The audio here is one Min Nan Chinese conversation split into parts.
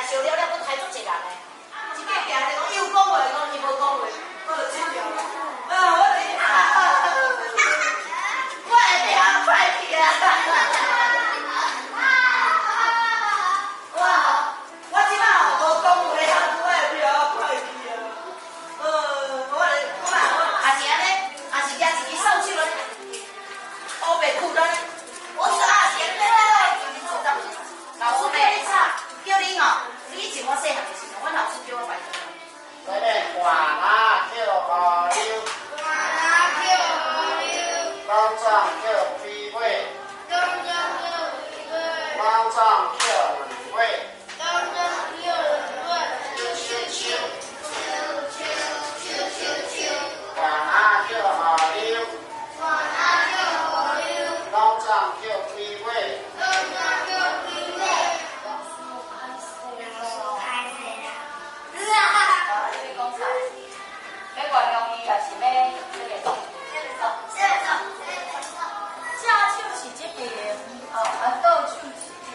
燒了了，閣刣足濟人的。一過行就講伊有講話，講伊無講話，我就笑掉。啊，我就啊，我會變好快去啊！我我這擺吼無講話啊，我會變好快去啊。我咧，我嘛，我也是按呢，也是舉一支掃帚咧，烏白褲咧，我說啊，是按呢，老師欲你吵，叫你吼，你以前我細漢的時陣，阮老師叫我拜託。這個換仔叫河溜，換仔叫河溜，老總叫飛尾，老總叫飛尾，老總叫兩尾，老總叫兩尾，手手手，手手手手手，換仔叫河溜，換仔叫河溜，老總叫飛尾，老總叫飛尾。老師歹勢啦。啊，你欲講啥？欲原諒伊，抑是欲這個？這個手，這個手，正手是這邊，哦，啊，倒手是這邊。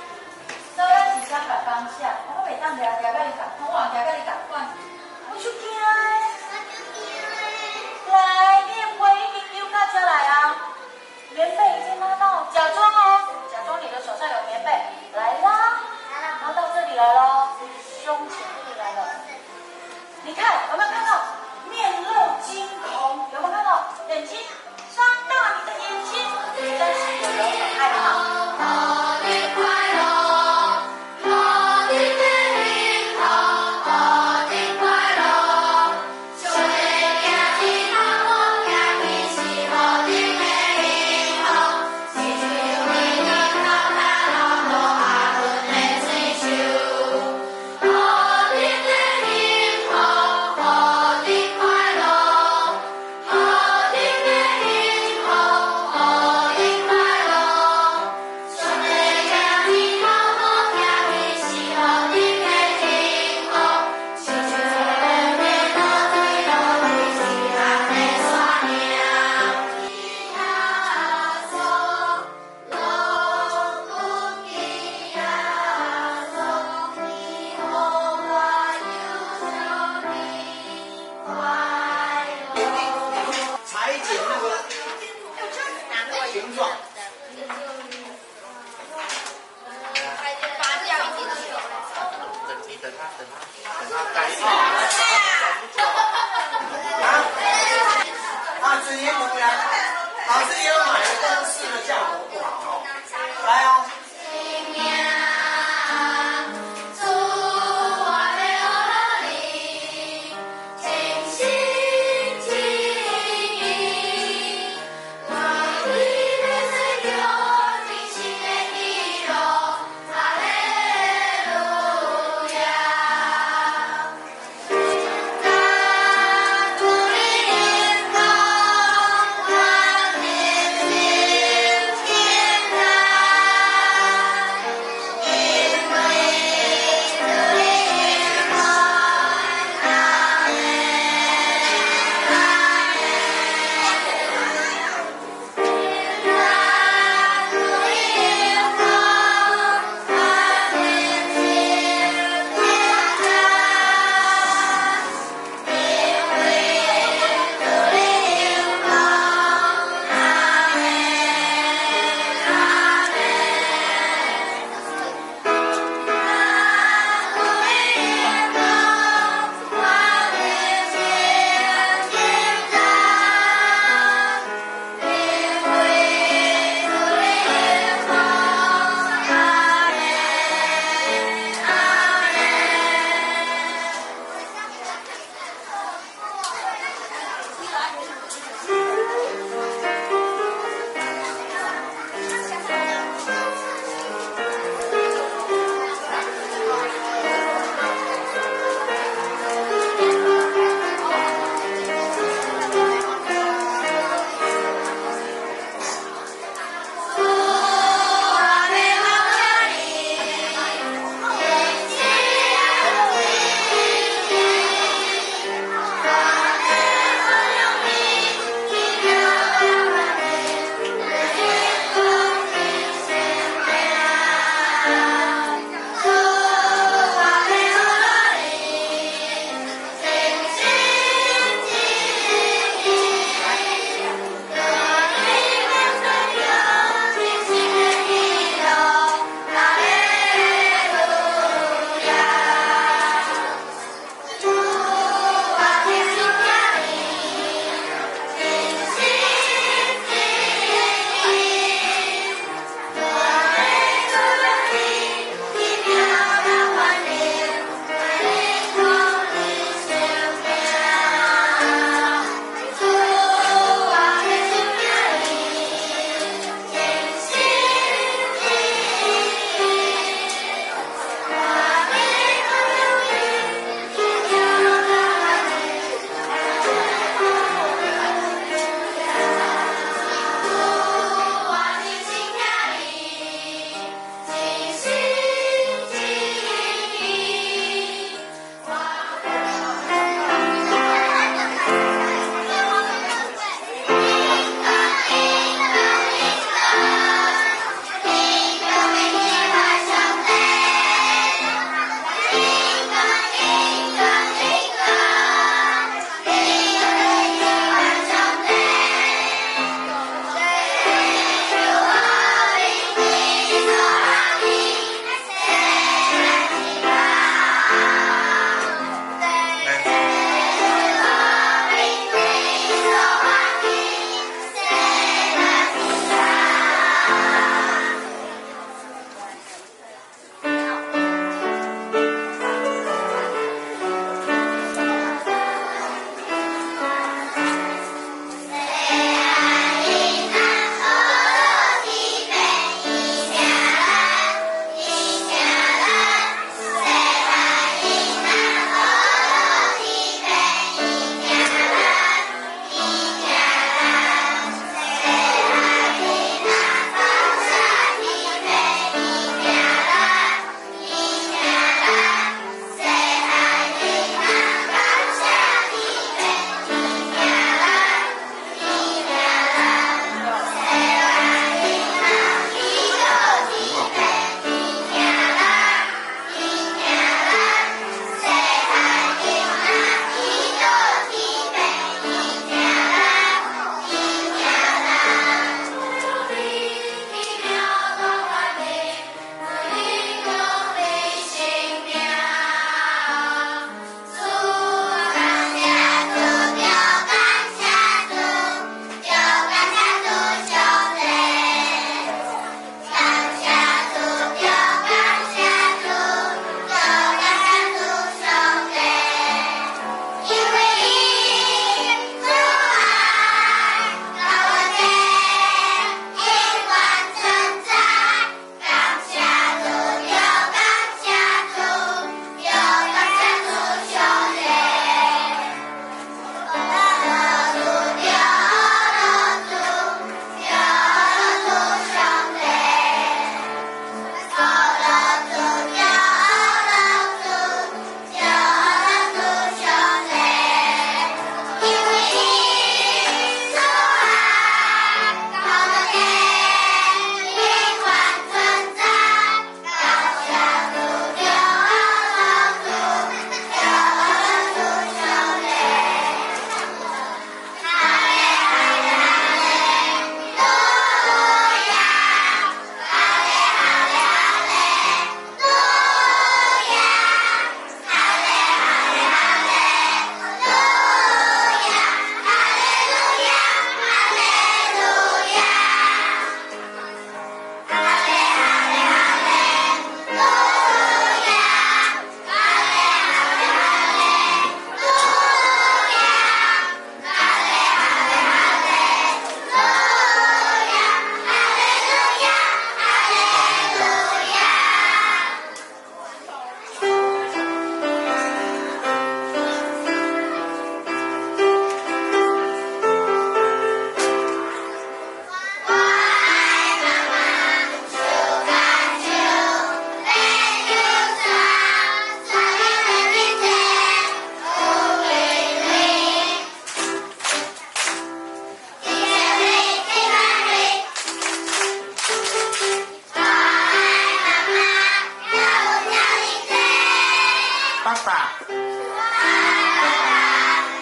爸爸。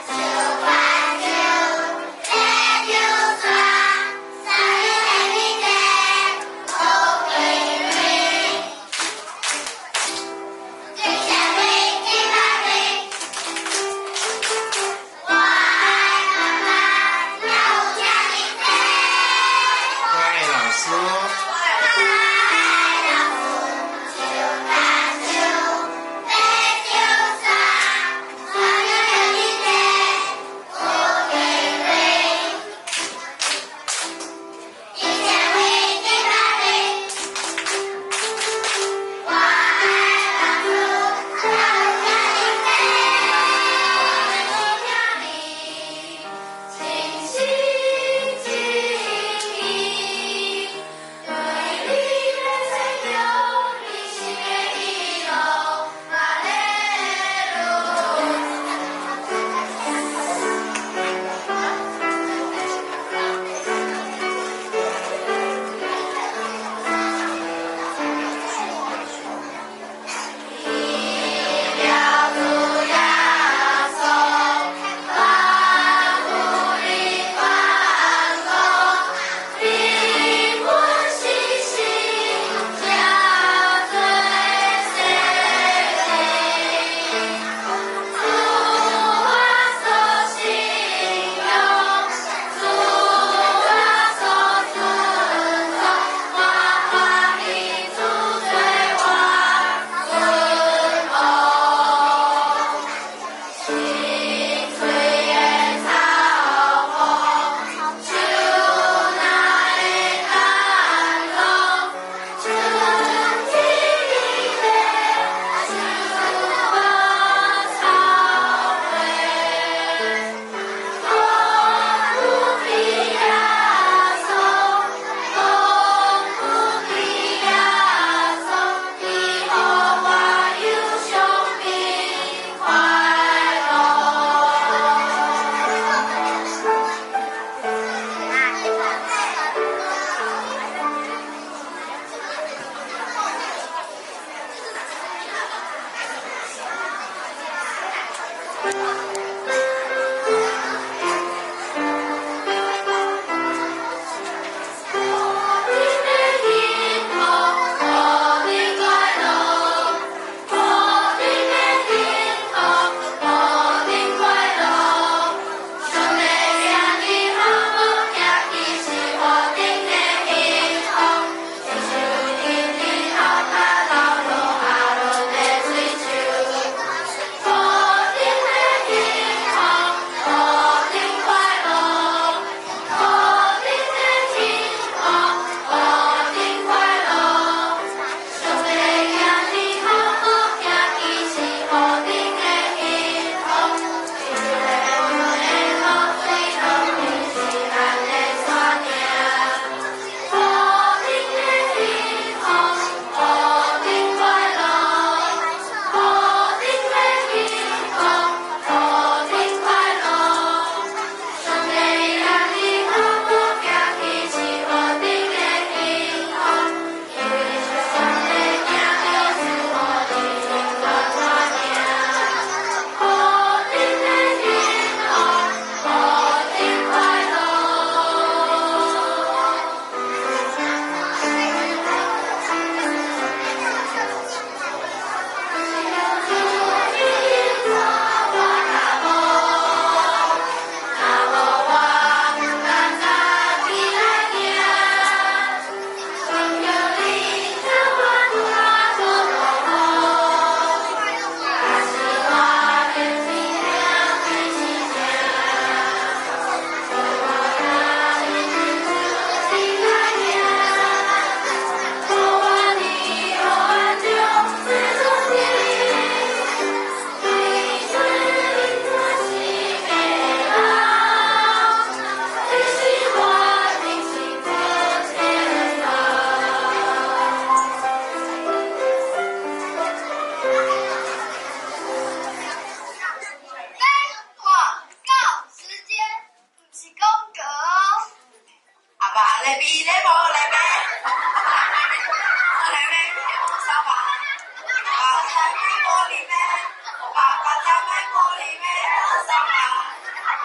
樹番樹，白樹山，三日的好美味。金蝦米，金蝦米，我愛媽媽，哪有這呢濟？我愛老師。我愛老師，樹番樹，白樹山，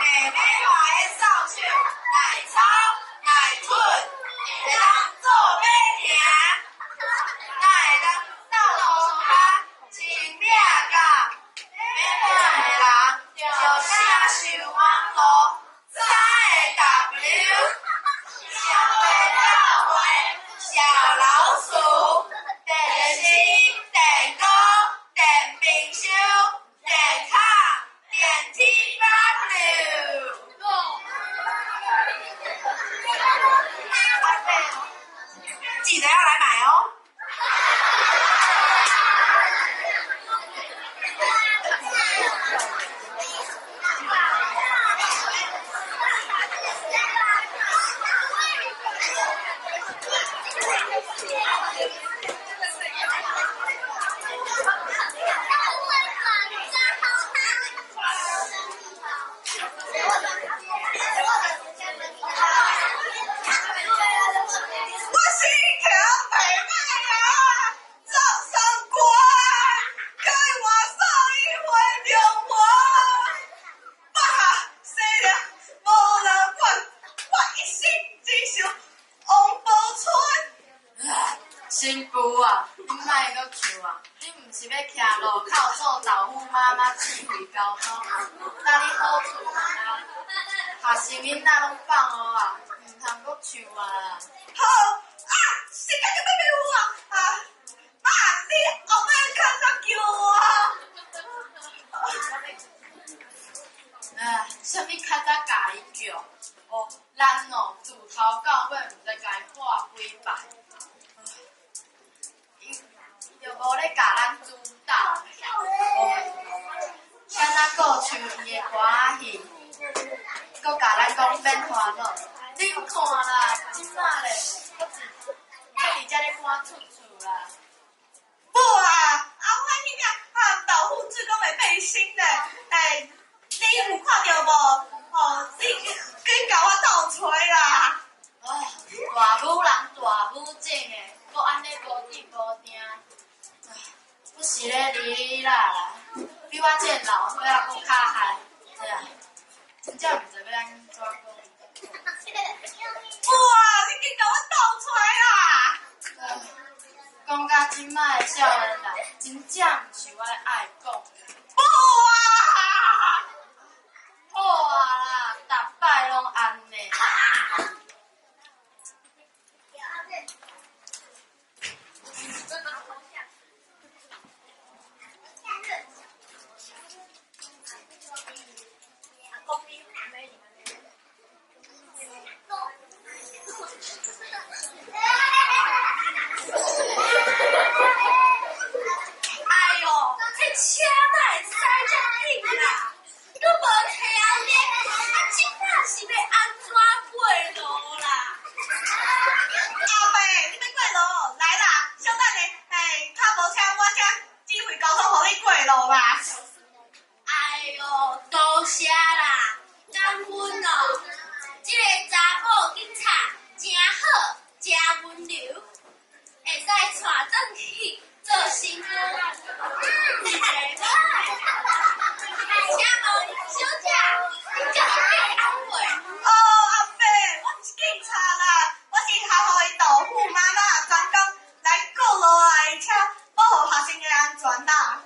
袂歹的掃帚，耐操耐吞，會當做馬蹄，哪會當鬥塗跤，穿領甲欲買的人，就寫上網路，三个 W，想袂到話，小老鼠，電視、電鍋、電冰箱、電卡、電 T W。記得要來買哦。我心情袂歹啊，十三关，该换送伊回中华。爸生了无人管，我一心只想王宝钏。新妇啊，你莫阁唱啊！你毋是欲徛路口做豆腐妈妈指挥交通？搭你好出门啊！学生囡仔攏放学啊，毋通阁唱啊啦！好啊，时間就欲袂有啊！啊，媽，你後擺較早叫我。啊，啥物較早共伊叫？哦，咱哦，自頭到尾毋知共伊喊幾擺。伊就無咧共咱主導，哦，敢若顧唱伊的歌仔戲，閣共咱講免煩惱。恁看啦，這擺咧，閣佇遮咧看出厝啦。母啊，啊，我彼個啊豆腐志工的背心咧，欸，你有看著無？哦，你緊共我鬥揣啦！哦，大母人大母種的，閣按呢無鎮無定，不是咧理你啦啦，比我這个老歲仔閣較害，對啊，真正毋知欲按怎講。母啊，你緊共我鬥揣啦！講甲這擺的少年人，真正毋是我愛講。母啊！好啊啦，逐擺攏按呢。哎喲，這車哪會駛遮緊啦？閣無車後面，啊，這擺是欲按怎過路啦？阿伯，你欲過路？來啦，小等下，欸，較無車，我才指揮交通，予你過路啦。哎喲，多謝啦，感恩哦。這个查某警察誠好，誠溫柔，會使帶轉去做新婦，袂歹。請問小姐，你敢會安慰？哦，阿伯，我毋是警察啦，我是學校的豆腐媽媽，專工來顧路的車，保護學生的安全啦。